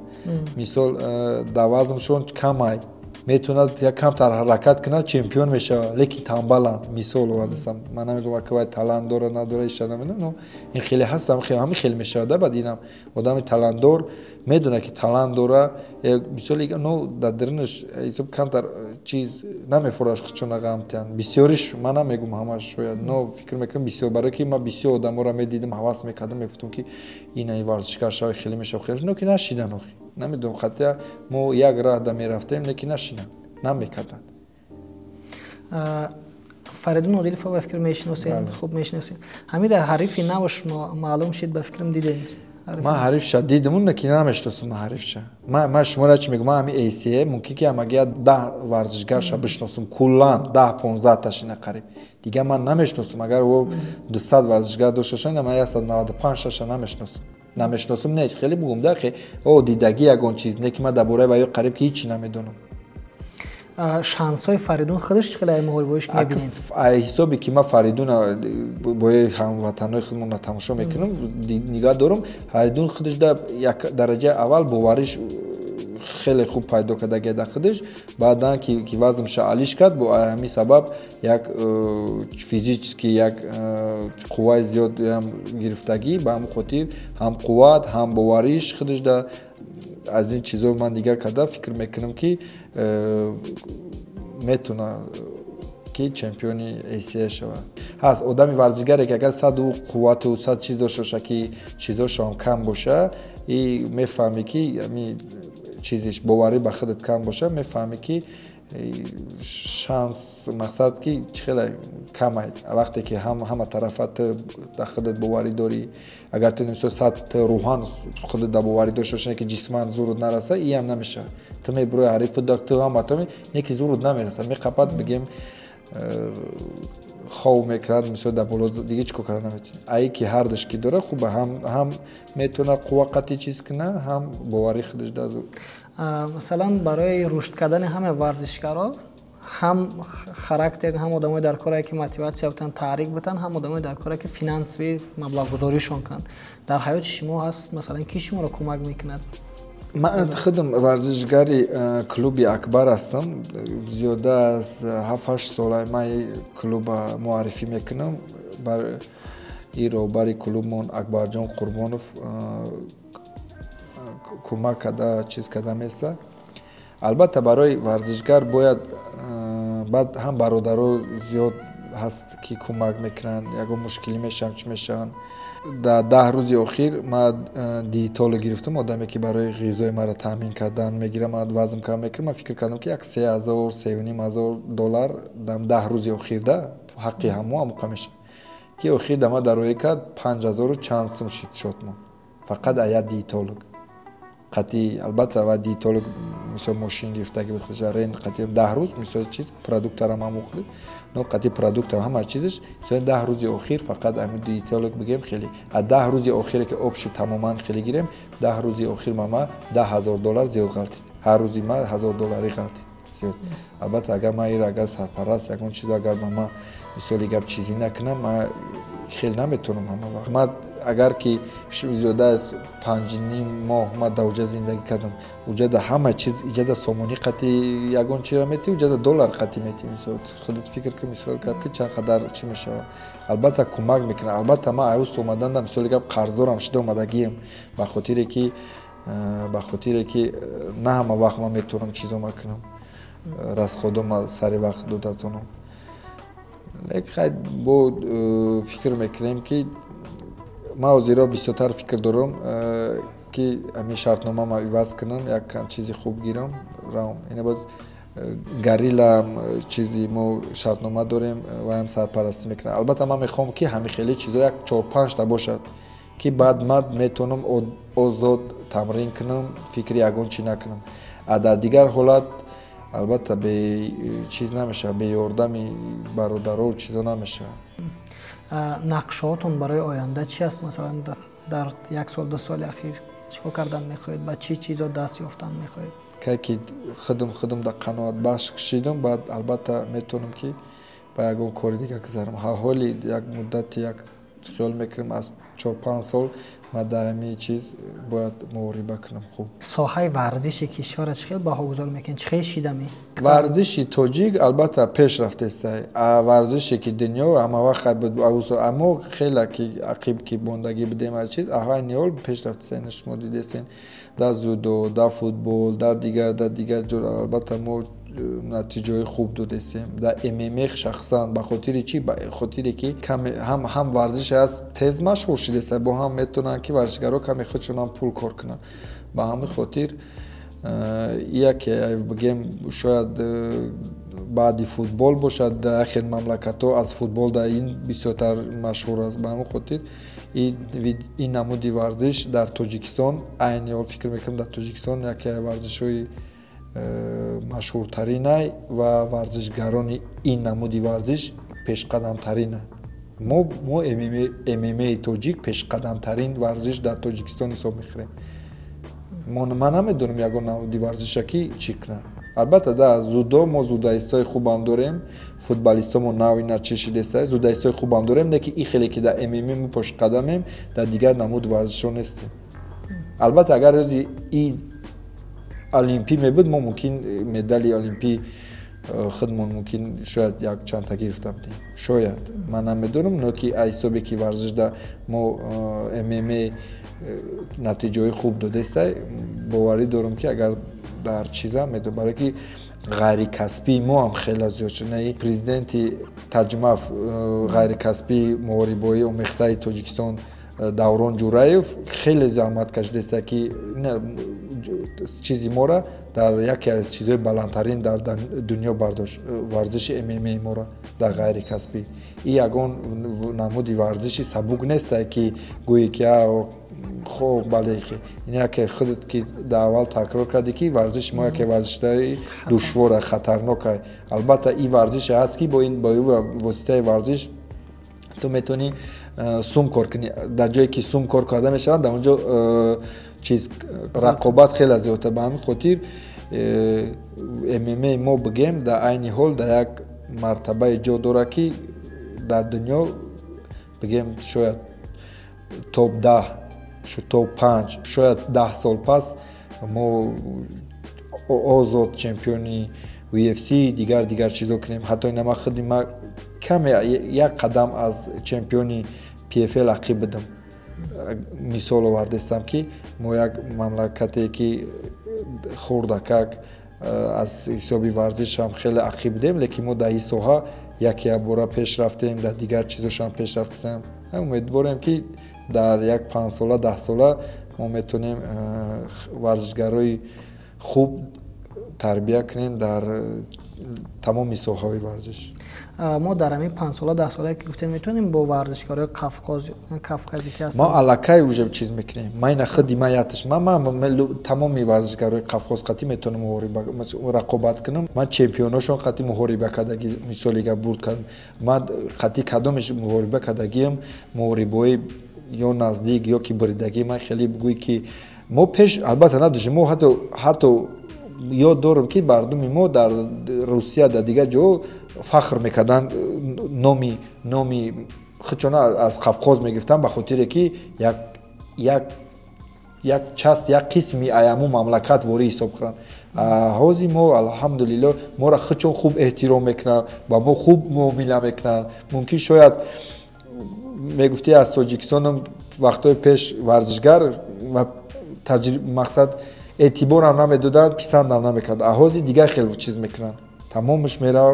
S1: мисол, дар вазншон камай, метавонад як камтар ҳаракат кунад, чемпион мешавад, лекин тамбаланд. Мисол овардасам, ман намегӯям, ки вай талант дора, надора, иша намедонам, но ин хеле ҳаст, ҳамин хел мешавад. Да, баъд инам одами талантдор медонад, ки талант дора, мисоли, но дар дарунаш ҳисоб камтар чиз намефураш, чун ғамтиян бисёриш. Ман намегӯм ҳамаш, шояд, но фикр мекунам, бисёр, барое ки ман бисёр одаморо медидим, ҳавас мекардам, мегуфтам, ки ина варзишгар шава, хеле мешава, хеле, но ки нашидан охи. Намедонам, хотя мо як раҳ да мерафтем, лекин нашидан, намекарданд.
S2: Фаридун Одилова, ба фикр, мешиносем, хуб мешиносем. Ҳамира ҳарифи наваш маълум шид, ба фикрам, дидем.
S1: Ман ҳарифша дидам, ки намешиносам ман ҳарифша. Ман шуморо чӣ мегӯм, ман ҳами ACA мумкин ки ҳамаги 10 варзишгарша бишиносам, куллан 10-15 ташина қариб, дигар ман намешиносам. Агар ӯ 200 варзишгар дошта бошад, ман 195 таша намешиносам. Намешиносам не, хеле бугум да, о дидагӣ ягон чиз не, ки ман дар бораи ваё қариб ки ҳичи намедонам.
S2: Шансҳои Фаридун худаш чӣ қадар муҳорибаҳош мебинем?
S1: Ҳисобе ки ман Фаридуна бои ҳамватанҳои худмона тамошо мекунам, нигаҳ дорам, Фаридун худаш да як дараҷаи аввал бовариш хеле хуб пайдо кардагия дар худаш. Баъдан ки вазнша алиш кард, бо ҳамин сабаб як физически як қувваи зиёд гирифтагӣ, ба ҳамин хотир ҳам қувват, ҳам бовариш худаш да. Аз ин чизо ман нигоҳ карда фикр мекунам, ки метавона ки чемпиони ACA шавад. Ҳаст одами варзишгаре, ки агар саду қуввату сад чиз дошта боша, ки чизошон кам боша, и мефаҳмӣ, ки ами чизиш боварӣ ба худат кам боша, мефаҳмӣ, ки шанс, мақсад, ки чӣ хеле камай. Вақте ки ҳама тарафа ту дар худат боварӣ дорӣ, агар ту, мисол, сад рӯҳан худат дар боварӣ дошта бошӣ, ки ҷисман зурут нараса, иам намешавад. Ту мебурои ҳарифу ту ҳама не, ки зурут намераса, меқапад, бигем, хов мекунад, мисол, дар боло, дига чӣ кор карда наметавонӣ. Ае ки ҳардаш ки дора, хуба, ҳам метавона қувва қатъи чиз куна, ҳам боварии худаш дар зур.
S2: Масалан, барои рушд кардани ҳама варзишгаро ҳам характер, ҳам одамои дар коре, ки мотиватсия бутан, таҳрик бутан, ҳам одамои дар коре, ки финансови маблағгузоришон кунанд. Дар ҳаёти шумо ҳаст, масалан, ки шуморо кӯмак мекунад?
S1: Ман худам варзишгари клуби Акбар ҳастам. Зиёда аз 7-8 сола ман клуба муаррифӣ мекунам. И роҳбари клубмон Акбарҷон Қурбонов кӯмак карда, чиз карда меса. Албатта, барои варзишгар бояд баъд ҳам бародаро зиёд ҳаст, ки кӯмак мекунанд, ягон мушкилӣ мешаванд, чӣ мешаванд. Дар 10 рӯзи охир ман диетолог гирифтам, одаме, ки барои ғизои маро таъмин кардан мегирам. Ман вазм кам мекунам. Ман фикр кардам, ки як 3000, 3500 доллар дар 10 рӯзи охирда ҳаққи ҳамо амуқа мешавад, ки охир да ман дароӣ кард, 5000-у чанд сум шид шотмо, фақат ая диетолог қатъи. Албатта, ва диетолог, мисол, мошин гирифтаги буд, рен қатъи 10 рӯз, мисол, чиз продуктарам ҳам хӯрд, но қатъи продуктам, ҳама чизаш. Мисол, 10 рӯзи охир фақат ами диетолог, бигем, хеле а 10 рӯзи охире, ки общий тамоман хеле гирем, 10 рӯзи охир мама 10 000 доллар зиёд ғалтид. Ҳар рӯзи ма 1000 доллари ғалтид зиёд. Албатта, агар ман ира, агар сарпараст ягон чиз, агар ба ма, мисоли гап, чизе накунам, ман хеле наметавонам ҳама вақт. Ман агар ки зиёда аз 5,5 моҳ ман дар уҷа зиндагӣ кардам, уҷада ҳама чиз, иҷада сомонӣ қатъи ягон чиро метӣ, уҷада доллар қатъи метӣ. Мисол, худат фикр кун, мисол гап, ки чанд қадар чӣ мешавад. Албатта, кӯмак мекунад. Албатта, ман аюс омаданда, мисоли гап, қарздорам шуда омадагием, ба хотире ки на ҳама вақт ман метавонам чизома кунам, расходома сари вақт дода тонам. Лекин хай, бо фикр мекунем, ки ман ҳозиро бисёртар фикр дорам, ки ҳамин шартномама иваз кунам, як чизи хуб гирам, равам. Ина боз Горилла чизи мо шартнома дорем, ваям сарпарастӣ мекунад. Албатта, ман мехоҳам, ки ҳамин хеле чизо як чор панҷта бошад, ки баъд ман метавонам озод тамрин кунам, фикри ягон чӣ накунам. А дар дигар ҳолат, албатта, бе чиз намешавад, бе ёрдами бародаро чизо намешавад.
S2: Нақшаҳотон барои оянда чи аст? Масалан, дар як сол, 2 соли ахир чӣ кор кардан мехоҳед, ба чӣ чизо даст ёфтан мехоҳед?
S1: Кай ки худам дар қаноатбахш шидам, баъд албатта метавонам, ки ба ягон кори дига гузарам. Ҳоли як муддати, як хиёл мекунам, аз 4-5 сол ман дар ҳамин чиз бояд муҳориба кунам хуб.
S2: Соҳаи варзиши кишварро чӣ хел баҳогузор мекунед? Чӣ хел шидами?
S1: Варзиши тоҷик албатта пеш рафтеста. Варзише ки дунё ҳама вақт буд, аммо хеле ки ақиб ки мондагӣ будем аз чиз, айни ҳол пеш рафтеста. Ина шумо дидестен, дар дзюдо, дар футбол, дар дигар ҷо албатта мо натиҷаҳои хуб додестем. Дар ММА шахсан, ба хотири чӣ? Ба хотире ки ҳам варзише аст, тез машҳур шудеста, бо ҳам метавонанд, ки варзишгаро каме худшонам пул кор кунанд. Ба ҳамин хотир яке бигем, шояд баъди футбол бошад, дар яхел мамлакатҳо аз футбол дар ин бисёртар машҳур аст. Ба ҳамин хотир ин намуди варзиш дар Тоҷикистон айни ҳол, фикр мекунам, дар Тоҷикистон яке варзишҳои машҳуртаринай ва варзишгарони ин намуди варзиш пешқадамтаринанд. Мо ММАи тоҷик пешқадамтарин варзиш дар Тоҷикистон ҳисоб мехӯрем. Ман намедонам ягон намуди варзиша ки чӣ кунад. Албатта, да дзюдо мо дзюдоистои хубам дорем, футболистомо нав ина чӣ шидеста, дзюдоистои хубам дорем, лекин ин хеле ки дар ММА мо пешқадамем, дар дигар намуд варзишҳо нестем. Албатта, агар рӯзи и олимпӣ мебуд, мо мумкин медали олимпӣ худмон мумкин шояд як чандта гирифта будем, шояд, ман намедонам. Но ки аз ҳисобе ки варзишда мо ММА натиҷаҳои хуб додестай, боварӣ дорам, ки агар дар чиза медо, барое ки ғайрикасбии мо ҳам хеле зиёд шуд. Президенти ТАҶМАФ, ғайрикасбии муҳорибаҳои омехтаи Тоҷикистон, Даврон Ҷураев хеле заҳмат кашидеста, ки чизи мора дар яке аз чизҳои баландтарин дар дунё бардошт, варзиши ММА мора дар ғайрикасбӣ. И ягон намуди варзиши сабук несте, ки гӯе ки хоб, бале, ин яке худат ки дар аввал такрор кардӣ, ки варзиши мо яке варзиши душвора, хатарнока. Албатта, ин варзише ҳаст, ки бо ин, бо воситаи варзиш ту метавонӣ сум кор кунӣ. Дар ҷое ки сум кор карда мешавад, дар он ҷо чиз рақобат хеле зиёдта. Ба ҳамин хотир ММА мо, бигем, дар айни ҳол дар як мартабае ҷо дорад, ки дар дунё, бигем, шояд топ 10, топ 5, шояд 10 сол пас мо озод чемпиони UFC, дигар дигар чизо кунем. Ҳатто ина ма худи ма каме як қадам аз чемпиони PFL ақиб будам. Мисол овардестам, ки мо як мамлакате ки хурдакак, аз ҳисоби варзишам хеле ақиб будем, лекин мо дар ин соҳа яке якбора пеш рафтем, дар дигар чизошам пеш рафтем. Умедворем, ки дар як 5 сола, 10 сола мо метавонем варзишгарои хуб тарбия кунем дар тамоми соҳаҳои варзиш.
S2: Мо дар ҳамин 5 сола, 10 сола ки гуфтем, метавонем бо варзишгарои кавказӣ ки ҳастанд?
S1: Мо аллакай уже чиз мекунем. Ма ина худи ма яташ ман тамоми варзишгарои Қавқоз қатӣ метавонам рақобат кунам. Ман чемпионошон қатӣ муҳориба кардагӣ, мисоли гап, бурд кардам. Ман қатӣ кадомеш муҳориба кардагиам, муҳорибаҳои ё наздик, ё ки буридагӣ, ман хеле бигӯй ки мо пеш албатта надоштем. Мо ҳатто ёд дорам, ки мардуми мо дар Русия, дар дигар ҷо фахр мекарданд, номи худшона аз Қавқоз мегирифтанд, ба хотире ки як часть, як қисми аяму мамлакат ворӣ ҳисоб кунанд. Ҳозир мо, алҳамдулилло, моро худшон хуб эҳтиром мекунанд, ба мо хуб муомила мекунанд. Мумкин, шояд мегуфтӣ, аз Тоҷикистонам вақтҳои пеш варзишгар мақсад эътиборам намедоданд, писандам намекард. Ҳозир дигар хел чиз мекунанд, тамомаш мера,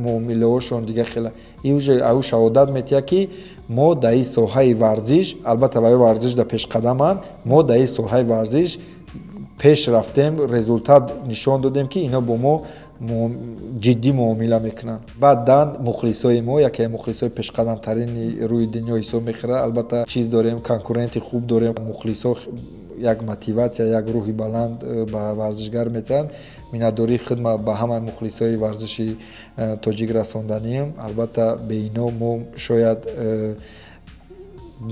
S1: муомилаҳошон дигар хела. И уже ау шаҳодат метиҳад, ки мо дар ин соҳаи варзиш, албатта ваё варзиш дар пешқадаманд, мо дар ин соҳаи варзиш пеш рафтем, результат нишон додем, ки ино бо мо ҷиддӣ муомила мекунанд. Баъдан мухлисои мо яке мухлисои пешқадамтарини рӯи дунё ҳисоб мехӯрад. Албатта, чиз дорем, конкуренти хуб дорем, мухлисо. Як мотиватсия, як рӯҳи баланд ба варзишгар метиҳанд. Миннатдории худма ба ҳамаи мухлисои варзиши тоҷик расонданием. Албатта, бе ино мо шояд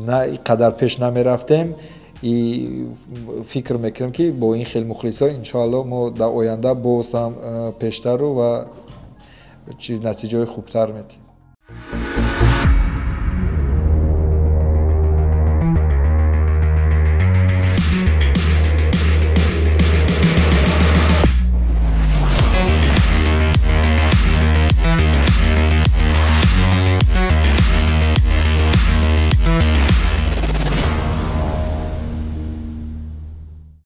S1: на қадар пеш намерафтем. И фикр мекунем, ки бо ин хел мухлисо, иншоалло, мо дар оянда боз ҳам пештару ва натиҷаҳои хубтар метиҳем.